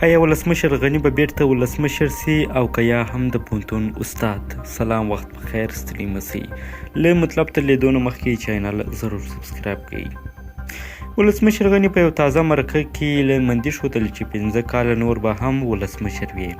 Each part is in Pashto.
ایا ولسمشر غني به بیرته ولسمشر سي او که یا هم د پوهنتون استاد؟ سلام، وخت په خیر، ستړي مه سئ. له مطلب تر لیدو نه مخکې چینل ضرور سبسکرایب کړئ. ولسمشر غني په یو تازه مرکه کې له مندي ښودل چې 5 کاله نور به هم ولسمشر وي.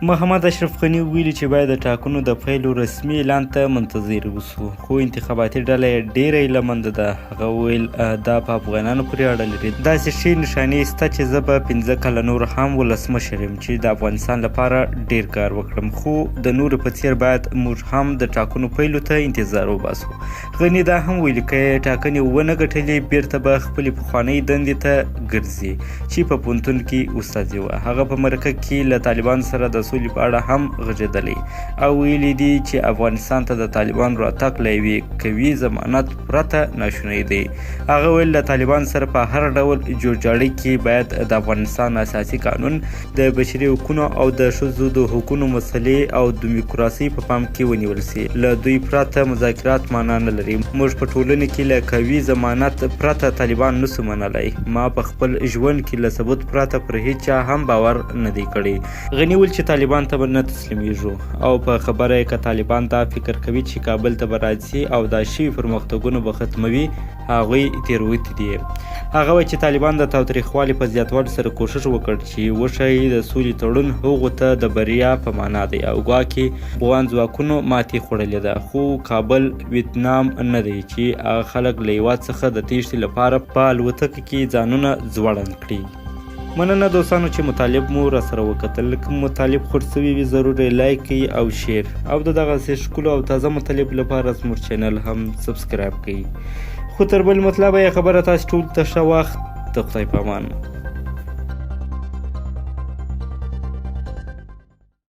محمد اشرف غني ویلي چې باید د ټاکنو د پیلو رسمي اعلان ته منتظر اوسو، خو انتخاباتي ډله یې ډېره هیله منده ده. هغه وویل، دا په افغانانو پورې اړه لري. داسې ښې نښانې شته چې زه به 5 کاله نور هم ولسمشر یم چې د افغانستان لپاره ډېر کار وکړم، خو د نورو په څېر باید موږ هم د ټاکنو پیلو ته انتظار وباسو. غني دا هم ویلي، که یې ټاکنې ونه ګټلې، بیرته به خپلې پخوانۍ دندې ته ګرځي چې په پوهنتون کې استادي وه. هغه په مرکه کې له طالبانو سره د سولې په اړه هم غږېدلی او ویلي دي چې افغانستان ته د طالبانو راتګ له یوې قوي ضمانت پرته ناشونی دی. هغه ویل، له طالبانو سره په هر ډول جوړجاړي کې باید د افغانستان اساسي قانون، د بشري حقونو او د ښځو د حقونو مسلې او دیموکراسي په پام کې ونیول شي. له دوی پرته مذاکرات معنا نه لري. موږ په ټولنه کې له قوي ضمانت پرته طالبان نسو منلی. ما په خپل ژوند کې له ثبوت پرته پر هیچا هم باور نه دی کړی. غني ویل چې طالبان ته به نه تسلیمیږو او په خبره یې، که طالبان دا فکر کوي چې کابل ته به راځي او دا شوي پرمختګونه به ختموي، هغوی تېروتي دي. هغه وایي چې طالبان د تاوتریخوالي په زیاتوالي سره کوښښ وکړ چې وښایي د سولې تړون هغو ته د بریا په معنا دی او ګواکې افغان ځواکونو ماتې خوړلې ده، خو کابل ویتنام نه دی چې هغه خلک له هیواد څخه د تېښتې لپاره په الوتکه کې ځانونه ځوړند کړي. مننه دوستانو چې مطالب مو را سره وکتل. که مطالب خوښ سوي وي، ضرور یې لایک کړئ او share، او د دغسې ښکلو او تازه مطالب لپاره زموږ چینل هم subscribe کړئ. خو تر بل مطلب یې خبره، تاسو ټول ته ښه وخت، د خدای په امان.